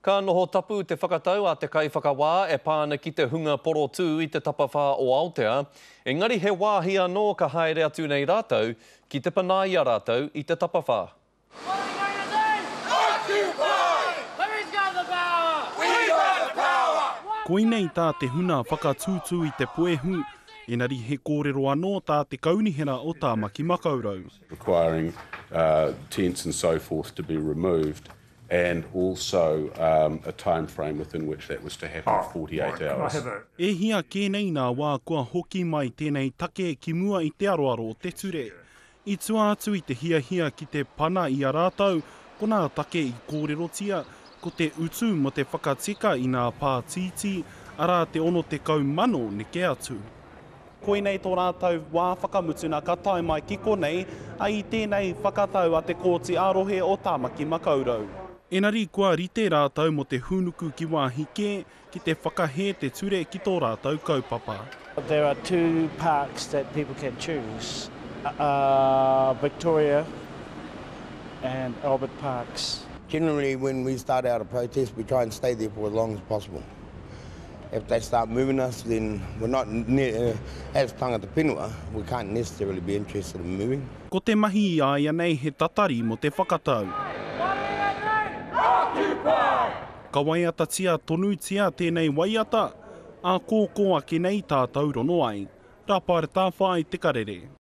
Ka noho tapu te whakatau a te kaiwhakawā e pā ana ki te hunga porotū i te tapawhā o Aotea, engari he wāhi anō ka haere atu nei rātou ki te panā i a rātou i te tapawhā. Koinei tā te huna whakatūtū i te puehu, engari he kōrero anō tā te Kaunihera o Tāmaki Makaurau. Requiring tents and so forth to be removed and also a time frame within which that was to happen, 48 hours. E hia kē nei nā wā kua hoki mai tēnei take ki mua i te aroaro o te ture. I tua atu i te hiahia ki te pana i a rātou, ko nā take i kōrerotia, ko te utu mō te whakatika i nā pātītī, arā te 60,000 neke atu. Koinei tō rātou wā whakamutuna ka tae mai ki konei, a i tēnei whakatau a te Kōti ā-Rohe o Tāmaki Makaurau. Engari kua rite rātou mō te hūnuku ki wāhi kē, ki te whakahē te ture ki tō rātou kaupapa. There are two parks that people can choose, Victoria and Albert Parks. Generally when we start out a protest we try and stay there for as long as possible. If they start moving us then we're not as tangata whenua we can't necessarily be interested in moving. Ko te mahi i a ia nei he tatari mo te whakatau. Ka waiatatia tonutia tēnei waiata, ā kōkō ake nei tātou rono ai. Rāpaera Tāwhai Te Karere.